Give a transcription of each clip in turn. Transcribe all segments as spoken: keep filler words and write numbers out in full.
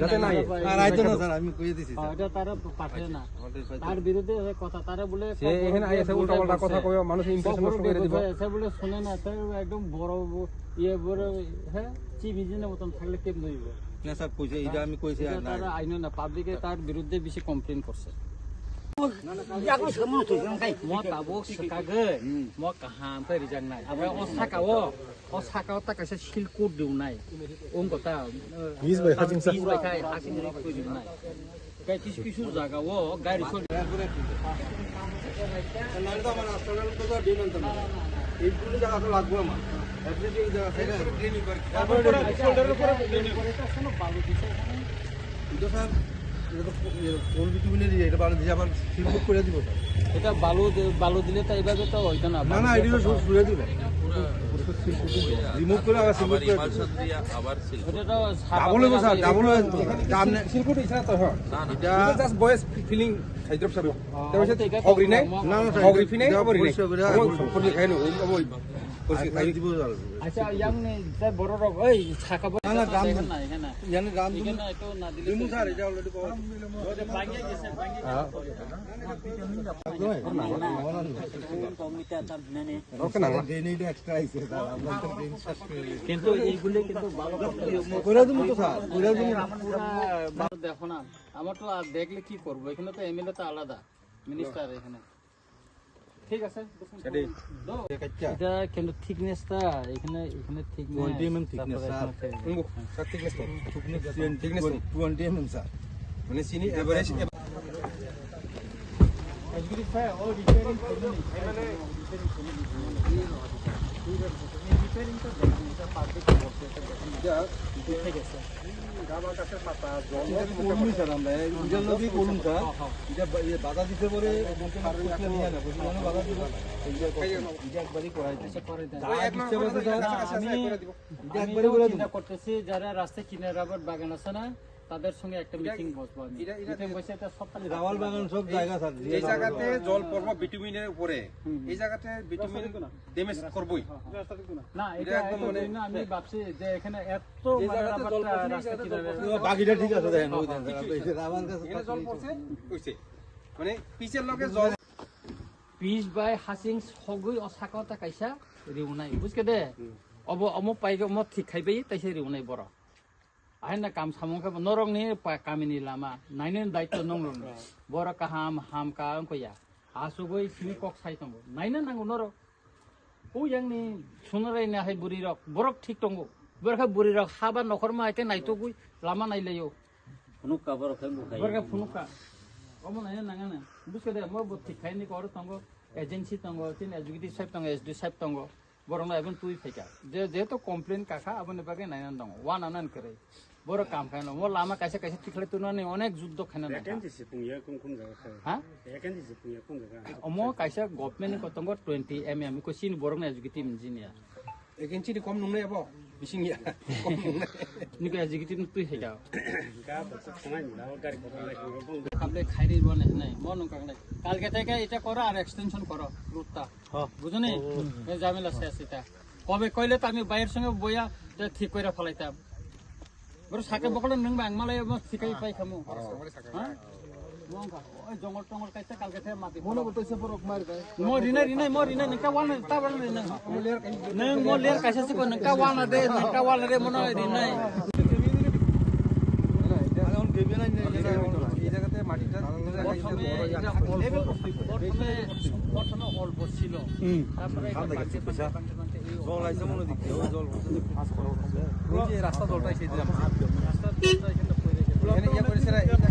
যাতে না হয়। আর আইতো না স্যার, আমি কইয়ে দিছি, স্যার। এটা তারা পাঠে না। তার বিরুদ্ধে কথা, তারা বলে সে এখানে আইসে উল্টা পাল্টা কথা কইও, মানুষ ইমপ্রেশন নষ্ট করে দিব। এসে বলে শুনে না, তাই একদম বড় ব-, ইয়ে বড়, হ্যাঁ, চিবিজিনের মতন থাকলে কেমন হইব? না স্যার, কইছে, এটা আমি কইছি, আর এটা নাই। তারা আইনো না, পাবলিকে তার বিরুদ্ধে বেশি কমপ্লেন করছে। Mo tabuk swkagwi, mo kaham khe rijak nai. Omo o saka o, o saka o ta kaisa silkur diu nai. Wng kota, Bis bai hasing sa. Bis bai khai hasing ri koi diu nai. Kai kisu kisu jaga o gari sol. নাহলে তো আমার রাস্তাঘাট তো আর ড্রেন আনতাম না। এই পুরো জায়গা তো লাগবো আমার। অ্যাটলিস্ট এই জায়গা থেকে ড্রেন করে। তারপরে ড্রেন করে। শোল্ডারের উপরে ড্রেন করে। এটা কোনো বালু দিছে এখানে? এটা স্যার, এটা তো ইয়ে, কোন কিছু মিলে দিয়ে, এটা বালু দিয়ে আবার সিলবুক করে দিব স্যার। এটা বালু দি-, বালু দিলে তো এইভাবে তো হইতো না। না, না, এটা তো সব ছুড়ে দিব। রিমুভ করে আবার সিলবুক করে দিব। ওটা তো সাদা ডাবল হইব স্যার, ডাবল হইব। দাম নেই। সিলকুটি ছাড়া তো হয়। এটা এটা জাস্ট বয়েস ফিলিং হাইড্রপ সাহেব। ও, তার পাশে এটা হগরি নেই? না, না, স্যার, হগরি এটা ফিলিং, এটা হগরি নেই। পরিষ্কার করে হগরি আগে সম্পূর্ণ খাই না, ওই, ওই, পরিষ্কার আর খাই। দিব স্যার। আচ্ছা, ইয়াং নেই, তাই বড় রক, ওই, ছাকা বড় না, না, দাম এখানে নেই। না, এখানে না। ইয়ানি দাম এখানে একটু না দিলে দিমু তো স্যার, এটা অলরেডি পাওয়া। ওই যে ভাঙিয়ে গেছে, ভাঙিয়ে হ্যাঁ। গেছে। ওকে না। ড্রেন এটা এক্সট্রা আইছে স্যার, আপনার তো ড্রেন শেষ করে দিয়েছে। কিন্তু এইগুলো কিন্তু ভালো করে দিমু তো স্যার, করে দিমু। দেখো না, আমার তো আর দেখলে কি করবো, এখানে তো এমএলএ তো আলাদা, মিনিস্টার এখানে। ঠিক আছে, এটা কিন্তু থিকনেসটা এখানে, এখানে থিকনেস, টোয়েন্টি এমএম থিকনেস, তারপরে স্যার। এখানে থিকনেস। Thickness তো। Thickness তো। Twenty MM sir. মানে চিনি এভারেজ। এটা করুন স্যার, আমরা এই ইন্ডিয়ার লোকই করুন স্যার। এটা বা-, ইয়ে বাধা দিতে পারে, বলতে না, কুচলে নিয়ে যাবো। মানে বাধা দিবো। এই যে করুন, এটা একবারই করা হয়েছে। আচ্ছা, করে দেন। যা ওই এক নম্বর দিচ্ছে বলতে স্যার, করে দিবো। আমি, এটা আমি একবারই এটাও বলে চিন্তা দিবো। করতেছি, যারা রাস্তায় কিনারে রাবার বাগান আছে না, তাদের সঙ্গে একটা এটা মিটিং বসবো আমি। এটা, এটা মিটিং বসে এটা সব খালি রাবার বাগান সব এই, জায়গা স্যার, এই জায়গাতে জল পড়বো বিটুমিনের উপরে। হুম, হুম। এই জায়গাতে বিটুমিন ড্যামেজ করবোই। না, এটা এটা একদম একদম মানে না, আমি ভাবছি যে এখানে এত যে মানে জায়গাতে জল রাবারটা পড়ছে, এই রাস্তা জায়গাতে কিনারে। জল পড়ছে। ও, বাকিটা ঠিক আছে, দেখেন, ওই দেখেন, এই যে রাবার গাছ এখানে জল পড়ছে, হইছে। মানে পিচের লগে জল। Pis bai hasing sogwi o saka o ta kaisa riwnai, buj khe de? Hmm. Obo omo pai omo thik khai bai, taisa riwnai borok. Ahaino kam samung khe norokni pa-, kamini lama nainani daityo nongrokni. Borok kaham, ham ka wngkha ya. Asugwi simi kok sai tongo. Naina nango norok. O yangni sunarai na hai bwrwi rok, borok thik tongo. Borok khe bwrwi rok haba nokhorma hai khe naitugwi lama nailaio. Phunukka borok khe bukha. Borok khe phunukka. Omo naina nangana. Buskade mo bo thik khaini kor tongo. Agency tongo, chini executive sahib tongo, S D sahib tongo. Borokno eboni twi phaikha. Je, jehetu complain kakha, aboni bagwi nainani tongo. Wana nani kwrwi. Borok kam khaino. Mo lama kaisa kaisa tikhlai tunani onek juddo khaina nangkha. Vacancy se pungya kum kum jaga kha. Ha? Vacancy se pungya kum jaga. Omo kaisa government ni kotongo twenty M M ko chini borokno executive engineer. Vacancy ni kom nungnai abo? Bising ya. Kom nungnai. Niko executive no twi hai ka. Ka bo to sanai na gari ko lai ko. Kable khairi bone nai. Mo nung kangnai. Kalke theke ita koro ar extension koro. Rutta. Bujhoni? Ei jamela ses ita. Kobe koile to ami bhaiyer songe boya thik koira phalaitam. Boro sake bokole nung bang malai mo thikai pai khamu. Ha? Mo wngkha, oi jongol tongol kaisa kalke the mati. Mono bo toisa borok mar bai. Mo rinai, rinai, mo rinai, nungka wana ta wana rinai. Nung mo ler kaisa siko nungka wana de, nungka wana de mono rinai. এই জায়গাতে মাটিটা প্রথমে এটা অল্প, প্রথমে, প্রথমে অল্প ছিল। হুম। তারপরে এটা ভাঙতে, ভাঙতে, ভাঙতে, ভাঙতে এই জল আইছে মনে দেখছি, ওই জল বলছে যে পাস করা হচ্ছে। ওই যে রাস্তা জলটা এসে দিলাম। রাস্তার জলটা এখানে পড়ে গেছে। এখানে ইয়ে করেছে না, এই জায়গাতে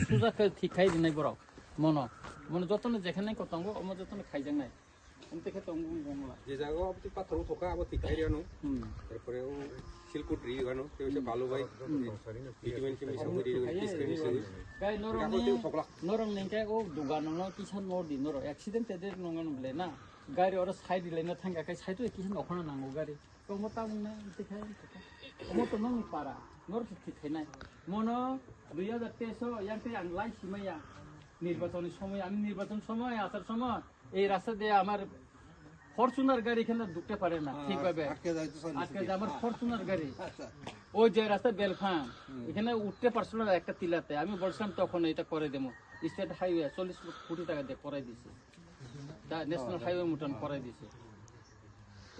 সুজা খে-, ঠিক খাই দিনাই বড়। মনো, মনো যতনে যেখানে কত অঙ্গ, অমো যতনে খাইজাং নাই। Ang tekhe tong bung bung la. Je jaga o abotwi pathor wngthok kha, abo thik khairi ano. Hmm. Tarpore o silkut ri ano, tei se balu bai. Hmm. Vitamin khe misa ri, kis khe misa ri. Gai norok ni, norok ni khe o dugan no kisa nor di norok. Accident te de nong ano ble na. Gari oro side ri le na thang kha, side ri kisa nokhona nango gari. Tongmo tamung na, ang tekhe. Omo to nong ni para. Nor se thik khainai. Mono dui hajar teis o yang te ang lai simaya. Nirbachon ni somoy, ami nirbachon somoy, achar somoy. এই রাস্তা দিয়ে আমার ফরচুনার গাড়ি এখানে ঢুকতে পারে না। হ্যাঁ, ঠিকভাবে আটকে যায় তো, স্যার, আটকে যায় আমার ফরচুনার গাড়ি। আচ্ছা। ওই যে রাস্তা বেলফাম, হুম। এখানে উঠতে পারছিল না একটা টিলাতে। আমি বলছিলাম তখন এটা করে দেবো। স্টেট হাইওয়ে চল্লিশ কোটি টাকা দিয়ে করাই দিছে। তা ন্যাশনাল হাইওয়ে মোটামুটি করাই দিছে।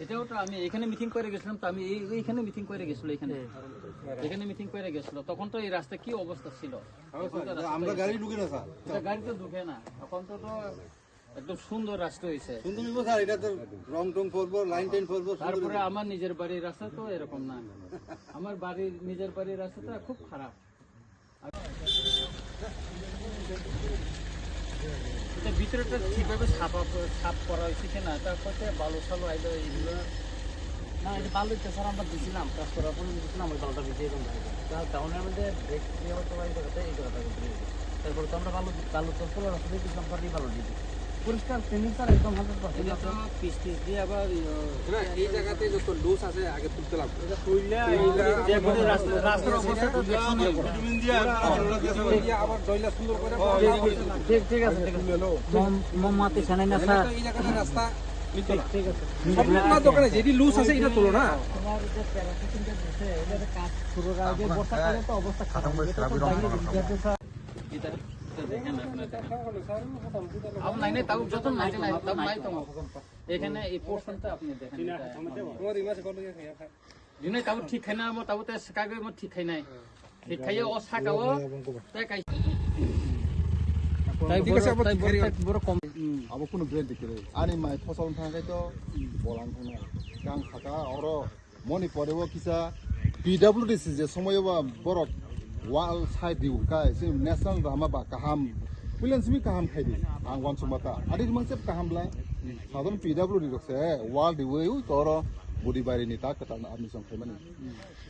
এটাও তো আমি এখানে মিটিং করে গেছিলাম, তো আমি এই, এইখানে মিটিং করে গেছিল এখানে। এখানে মিটিং করে গেছিল। তখন তো এই রাস্তা কি অবস্থা ছিল? এখন তো রাস্তা আমরা তো গাড়ি ঢুকে না, স্যার। এটা গাড়ি তো ঢুকে না। এখন তো, তো একদম সুন্দর রাস্তা হয়েছে। সুন্দর হইব স্যার, এটা তো রং টং পড়বো, লাইন টাইন পড়বো, সুন্দর তারপরে হইব। আমার নিজের বাড়ির রাস্তা তো এরকম না। আমার বাড়ির, নিজের বাড়ির রাস্তাটা খুব খারাপ। এটা ভিতরেটা ঠিকভাবে সাফ আপ-, সাফ করা হয়েছে কিনা, তারপরে বালু সালু আইলো এইগুলো। না, এটা বালু তো স্যার আমরা দিছিলাম, কাজ করার পরে দিছিলাম, ওই বালুটা ভিজিয়ে এরকম হয়ে যায়। তার কারণে আমাদের ব্রেক দিয়ে হয়তো বা এই জায়গাতে, এই জায়গাটা ভিজিয়ে যায়। তারপরে তো আমরা বালু, বালু তো পুরো রাস্তা দিয়ে দিছিলাম, পরে বালু দিয়ে দিই। পরিষ্কার ক্লিন স্যার, একদম হান্ড্রেড পার্সেন্ট। এটা তো পিস পিস দিয়ে আবার, ইয়ে, না, এই জায়গাতে যত লুজ আছে আগে তুলতে লাগবে। এটা তুললে তুললে এই যে এখন রাস্তা, রাস্তার অবস্থা তো দেখুন। ভিটামিন দিয়ে আর আবার ওরা দিয়ে আবার দইলা সুন্দর করে ঠিক, ঠিক, ঠিক আছে, ঠিক আছে। মোম-, মোমবাতি ছানাই না, এমনি স্যার। তো এই জায়গাতে রাস্তা ঠিক, ঠিক আছে। সব লোক না দোকানে যেটি লুজ আছে এটা তোলো না। তোমার যে প্যারাসিটিংটা দিছে, এটা কাজ শুরুর আগে বর্ষাকালে তো অবস্থা খারাপ। এটা, এটা দেখেন আপনারা দেখেন। আবার নাই, নাই, তাও যত নাই, নাই, তাও নাই তো। এখানে এই পোর্শনটা আপনি দেখেন, এটা। Dinai tabuk thik khaina, mo tabuk te swkagwi mo thik khainai. Thik khayo o saka o. Tai kai. Tai boro, tai boro, tai boro kom. Abo kuno brand dikhe. Ani mai phosol thang khai to bolang thang na. Kang saka oro moni pore o kisa P W D C je somoyo ba borok wall side di kai se national rama ba kaham. Puilan simi kaham khai di. Ang wan sumata. Adi mang sep kaham bla. Sadon P W D rok se wall di wei u toro budi bari ni ta katal na admission khai mani.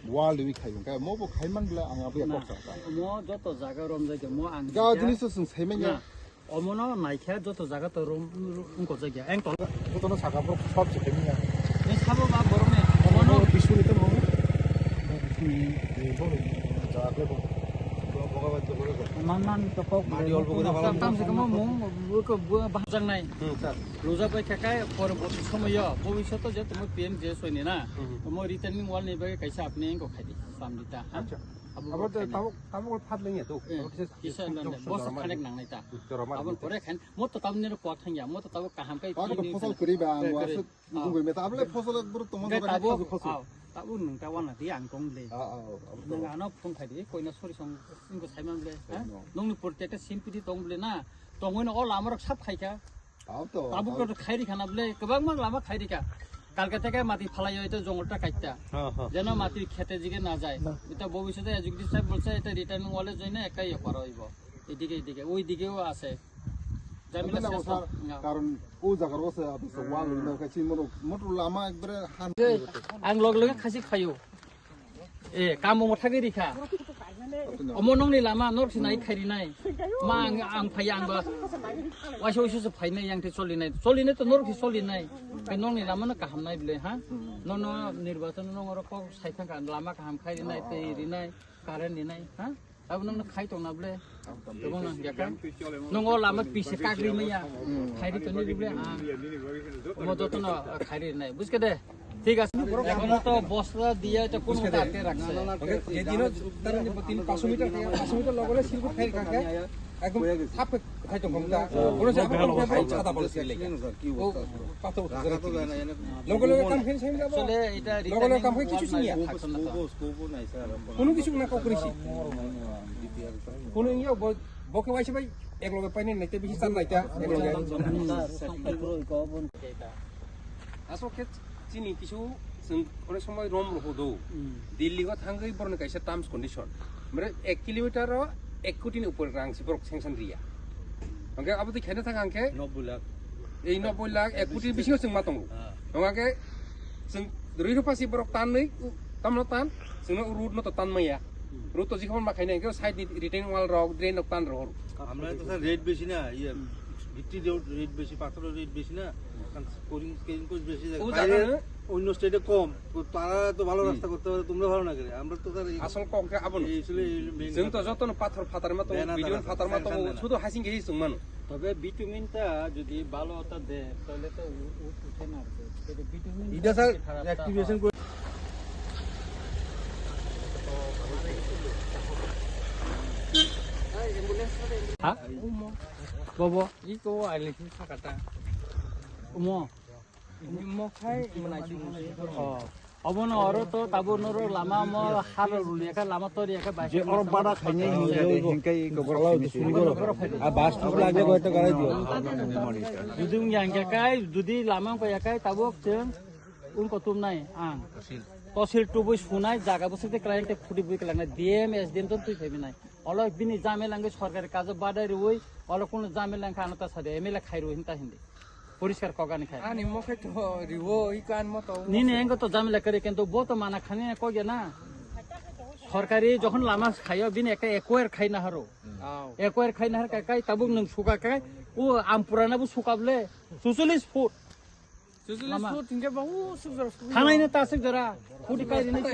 Wall dewi khai hwnkhe mo bo khai man bla ang abo ya kok sa ta. Mo joto jaga rom jagya mo ang ga jagya. Jini so sung sai manya. Na, omono naikha joto jaga to rom wngko jagya. Eng tol. Joto no saka bro sab se khai manya. Ni sabo ba borok ni. Omono bisuri to mo. Ni bo jaga bo. Man man to kok. Mari olbo gori bala. Tam se mo mo ko bahjang nai. Hmm, sir. Lujak bai khakai poroborti somoyo bhobishoto je tamo P M G S ni na. Hmm. Tamo returning wall ni bagwi kaisa apni engko khaidi samdita, ha? Acha. Abo abo bo to khaidi. Tabo tabo ko phat lengya to. Eh, abo kisa kisa sundor nang sundor bosa mani. Khanek nang nai ta. Sundor mani. Abo kore khan mo to tabni ro kwak thangya, mo to tabo kaham kai. Abo to phosol kuri ba ang. Kore, wa kore. Suk gungoi meta able phosol ek buru tongma. Khe jaga tabo khaju khosu. Aw, tabo nung ta wana di ang tong le. Ah, ah, ah, abo to. Nung ano phone khaidi koina sori song ingko saiman le, ha? Koino. Nungni porti ekta simpiti tong le na. Tongwino o lama rok sab khaika. Abo to. Tabuk to khairi khana bole, kwbangma lama khairi kha. Kalke teke mati phalai oi to jongol ta kaita. Ha, ha. Jeno mati khete jige na jai. Na. Ita bobishote executive sahib bolse ita returning wale joine ekka iye kora oibo. Edike, edike, oi dikeo ase. Jamila শেষ sir, na. Karon o jagar o se abo se wall na kaichi motor, motor lama ekbare han. Ang log log khasi khayo. Eh, kamo mo thagwi rikha. Omo nongni lama norok sinai khairi nai. Ma ang, ang phai ang ba. Waisa waisa se phainai yang te choli nai. Choli nai to norok se choli nai. Ke nongni lama no kaham nai bile ha. Nono nirbachon nong oro kok sai thangkha lama kaham khairi nai, tei ri nai, current ni nai ha. Abo nongno khai tong na bile. Tebo nang ya kan. Nongo lama pise kagri maya. Khairi to ni bile ha. Mo joto no khairi nai. Buske de. ঠিক আছে। এখন তো বস্তা দিয়ে এটা কোন মতে আটকে রাখছে। ওকে, যেদিনও তারা নিব তিন পাঁচশো মিটার থেকে পাঁচশো মিটার লগ হলে সিলকুট খাই কাকে একদম থাপ খাই তো ঘুমটা। কোনো জায়গা কোনো জায়গা ছাতা বলে সিলে। ও পাথর উঠে যায় না। লগে লগে কাম খাই সেম যাবো। আসলে এটা লগে লগে কাম খাই কিছু চিনি। কোনো কিছু না কাউ করেছি। কোনো ইয়ে বকে ওয়াইছে ভাই এক লগে পাইনি নাইতে বেশি চান নাইতা এক লগে। Asol khe chini kisu chwng onek somoi rom rw do. Hmm. Delhi o thangwi borokni kaisa terms condition. Mane ek kilometer o ek koti ni upor rang se borok sanction riya. Hwnkhe abo twi khaina thang hwnkhe nobboi lakh. Ei nobboi lakh, ek koti bisingo chwng ma tongo. Ah. Hwnkhe chwng rwi rw pasi borok tanwi, u-, tamno tan, chwngno road no to tan maya. Hmm. Road to jikhamon ma khaina hwnkhe side ni retaining wall rok, drain rok tan rw. Amra to sir rate besi na, iye, hmm, gitti road rate besi, pathor rate besi na. Scoring, scoring cost বেশি থাকে। ও বাইরে জানে না? অন্য স্টেটে কম। তো তারা তো ভালো হুম। রাস্তা করতে পারে, তোমরা ভালো না করে। আমরা তো তার এই আসল কম কে আবো না। এই ছিল এই মেইন ব্যাপার। Chwng to joto no pathor phatar ma tongo, bitumen phatar ma tongo, শুধু হাসিং ke hisung mano. তবে বিটুমিনটা যদি ভালো একটা দেয়, তাহলে তো উ-, উ-, উঠে না আর কি। কিন্তু বিটুমিন এটা স্যার, খারাপ তা অ্যাক্টিভেশন হয়। করে হ্যাঁ? Bobo, iko ailesi sakata. Umo. Oh. Obono oro to tabo noro lama mo haro ruliya kha lama toriya kha bai. Je oro bada khainai hinjai hinkai ko boro simi simi. A bas tu lage go to garai dio. Judi wng yang khe kai, judi lama wng ya kai, tabo chwng wng kotum nai ang. Tosil tubui sunai, jaga bwswk de client te khuti bui kwlangnai, D M, S D M to twi phaibi nai. Olo bini jamela wngwi sorkari kajo badai rwui, olo kuno jamela wngkha ano ta sadi, M L A khai rwui hinta hindi. Poriskar kok ani khai. Ani mokhe to riwo, iko ani mo to. Nini engo to jamela kare kento bo to mana khani kok ya na. Sorkari jokhon lama khayo bini ekta acquire khai na haro. Aw. Acquire khai na har kai kai tabuk nwng suka kai. O ampura na bu suka ble. Susulis foot. Susulis foot hingke ba u suk jora suk. Thanai na ta suk jora. Khuti kai rini khe.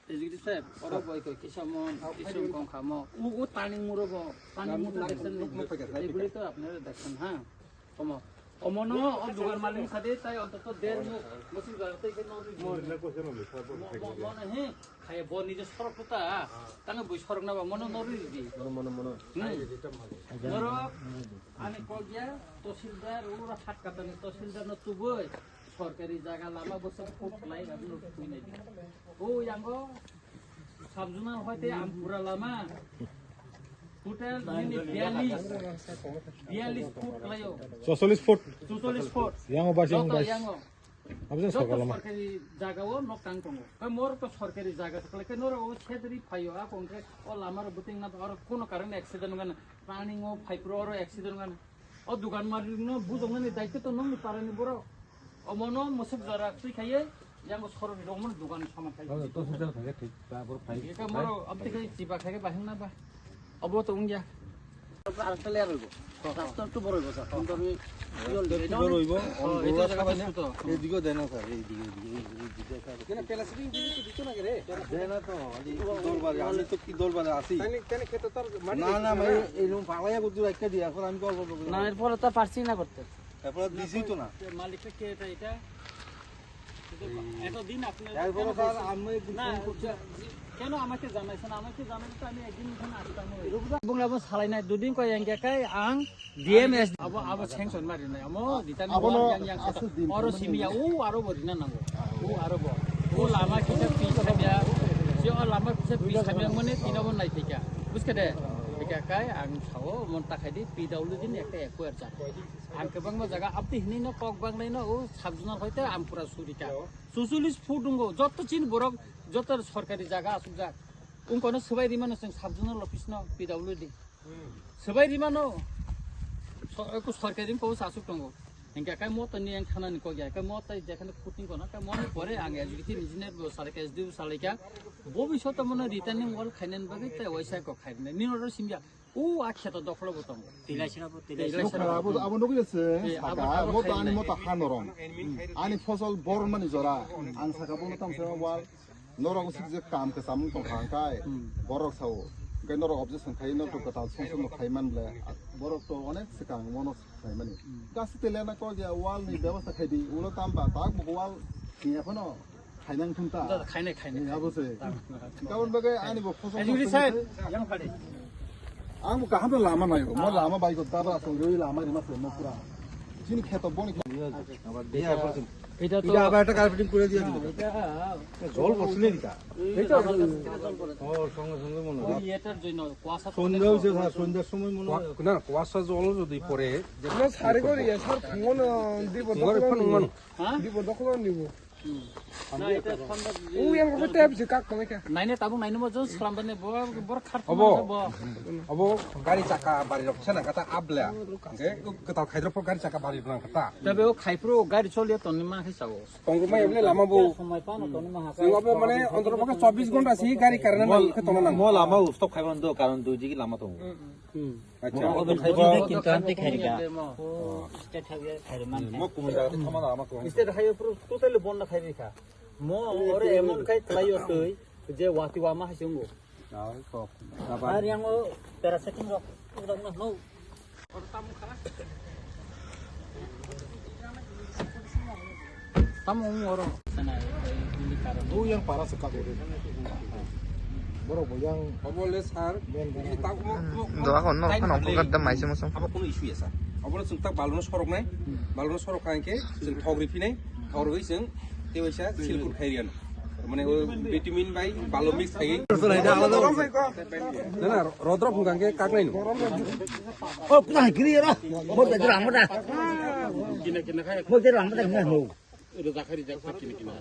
Executive saheb, oro boi koi kisa mon, kisa kong kha mo. U, u turning muro bo, turning muro দেখছেন, এগুলি তো আপনারা দেখছেন, হ্যাঁ? কমো। Omono o dugan malik sadi tai ontoto der muk musi jar tai ke nori. Mo, mo, mo nahi. Kaya bo nije sorok ta. Tang bui sorok na ba mono nori di. Mono, mono, mono. Hmm. Norok ani kogya tosildar ura hat katani tosildar no tuboi. Sorkari jaga lama bosok kuk lai abno tubui nai. O yango Sabjuna hoite Ampura lama. Total nini biyallis, biyallis foot khlaio. Chauchollis foot. Chauchollis foot. Yango basi, yango joto basi. Yango. Abjang joto sorkar lama. Sorkari jaga o nok tang tongo. Kai mor to sorkari jaga to khlai kai noro o chedri phaio a kongke o lama ro buting na oro kono karon accident ngana. Planning o phai pro oro accident ngana. O dugan malik no bujong nani daityo to nong ni parani borok. Omono mosok jora twi khaiye, yango sorok ni rok mano dugan saman khai. Oh, to sida khai thik, ta bor khai. Eka moro abti khai chiba khai bahing na ba. Obo to ungya. Arekta layer hoibo. Rasta to boro hoibo sir. Kintu ami yol de boro hoibo. Oh, on eto gora jaga sabai to na. Suto. Ei dige de na sir, ei dige, ei dige, ei dige sir. Kena plastic ni dige to dito na kere? De na to, ali dol bare, ami to ki dol bare asi. Tani, tani kheto tar mani. Na, na, mai ei room phalaya ko dura ekka diya, এখন আমি গল্প করব। না, এরপরে তো পারছি না করতে। এরপরে দিছি তো না। মালিকটা কে এটা, এটা? এতদিন আপনি এরপরে কেন স্যার, করছেন? আমি একদিন না, ফোন করছি। যে, যে, কেন আমাকে জানাইছেন? আমাকে জানালে তো আমি একদিন এখানে আসতাম না। Bung labo salai nai, dudin ko yang kai ang D M S. Abo, abo sanction mari nai. Amo, ditan abo no yang, yang asa din oro kami simi ya, u aro bo rina nango. U aro bo. U lama kisa pi samya. Si o lama kisa pi samya mane tina bo nai thika. Buske de? Thika kai ang sao mon ta khai di P W D ni ekta acquire cha. Ang kwbangma jaga abdi hinwi no kok bangnai no o sabjuna hoite ang pura surika. Chauchollis foot wngkha, joto chini borok, joto sorkari jaga asukjak. Wngkha no swbai rimano chwng sabjuna office no P W D. Swbai rimano so-, eko sorkari wngkha o asuk tongo. Hingke kai mo tani ang thana ni kok ya, kai mo tai jekhane footing kono, kai mo ni pore ang executive engineer bo salai ka, S D O salai ka. Bobishoto mono returning wall khainani bagwi tai waisa kok khainani. Nini order simya. O a kheto dokhlo bo tongo. Tilaisina bo, tilaisina. Tilaisina. Abo, abo nugui se, eh, saka, abo mo to ani mo to ha norong. Ani fosol bor mani jora. Ang saka bo tam se wal. Norok sik je kam ke samung tong khang kai. Hmm. Borok sao. Kai norok objection khai norok to kata song song khai man ble. Borok to onek se kang mono khai mani. Hmm. Gasi tele na ko je wal ni byabostha khai di. Ulo tam ba tak bo wal ni ekhono. Khainang thung ta. Da, khainai, khainai. Ni abo se. Kabon bagai ani bo phosong. Ajuri phosong sai, se. Yang khade. Ang bo kaham lama nai. Mo lama bai ko daba song roi lama rima se mo pura. Chini kheto boni khe. Iya, phosong. Ita to ita aba ekta carpeting kore diya dilo. Jol borsile dita. Ita. Oh, songe songe mone hoy. Oi, etar joino kuasa. Sonda hoyse, sir, sonda somoy mone hoy. Kua-, na, kuasa jol jodi pore. Na, sare kore ya, sir, phone dibo. Ngore phone mano. Ha? Dibo dokolo nibo. Hmm. Na, ita phone da. U yang ko tep je kak ko ka. Naine tabung naine mo jon slam bane bo, bor khat. Obo. Bo. Obo gari chaka bari rok sana kata abla. Oke, kata khaidro po gari chaka bari rok kata. Tabe o khaipro gari choliya tonni ma khai sao. Tonggo mai emle lama bo. Somoi pano tonni ma ha. Sing obo mane ontoro pokhe chobbish ghonta si gari karena nang khe tongna nang. Mo lama u stop khaiban do karon dui digi lama tongo. Hmm. Acha. Mo odo khaibo kintu amte khairika. Mo. State highway khairi man. Mo kumun jaga te thama lama ko. State highway puro totally bonna khairika. Mo ore emon khai tlaio tui je wati wama hai chungo. Nai kok. Ar yang o paracetamol rok, rok no, no. Tamo oro. Tu yang para se kabo. Borok bo yang. Obo le sir. Ini tak o, o, o, doa kono time kan hable. Ongkar dam mai se mosong. Abo kono issue ya sir. Abo le sung tak balon sorok nai. Balon sorok kan ke sung thogri phinai. Thogri sung Tewaisa silkur khairian. Mane o vitamin bai balo mix khai. Na, na, rodro phung kangke kaklai no. O pura kiri ra. Mo de ram da. Kina kina khai. Mo de ram da kina ho. Ro jakhari jakha kina kina.